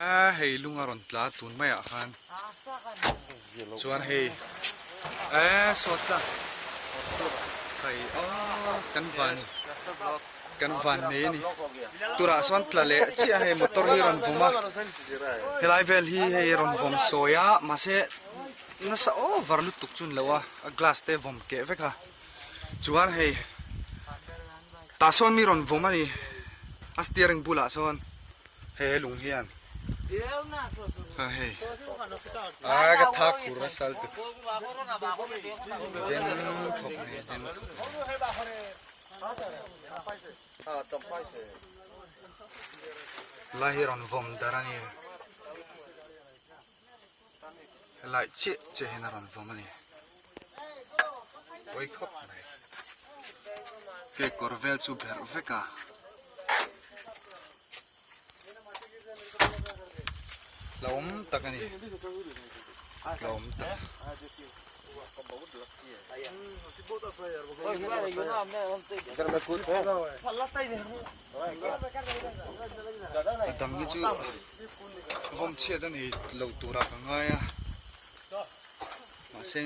A hei lung a rawn tla tun maiah khan chuan hei eh saw tla hei aw kan van kan van nei a ni turah sawn tla leh chiah hei motor hi a rawn vawm a helai vel hi hei a rawn vawm sawi a mahse nasa over lutuk chu a ni lo a a glass te a vawm keh vek a chuan hei tah sawn mi rawn vawm a ni a steering bulah sawn. He lung hian hei a ka thak khur a sal tuk den khawp mai den lai hi rawn vawm dar a ni helai chiah chiah hian a rawn vawm a ni pawi khawp mai kekawr vel chu berh vek a. Hlauhawm tak a ni hlauhawm tak. A dang hi chu vawm chhiat a ni lo turah ka ngai a mahse.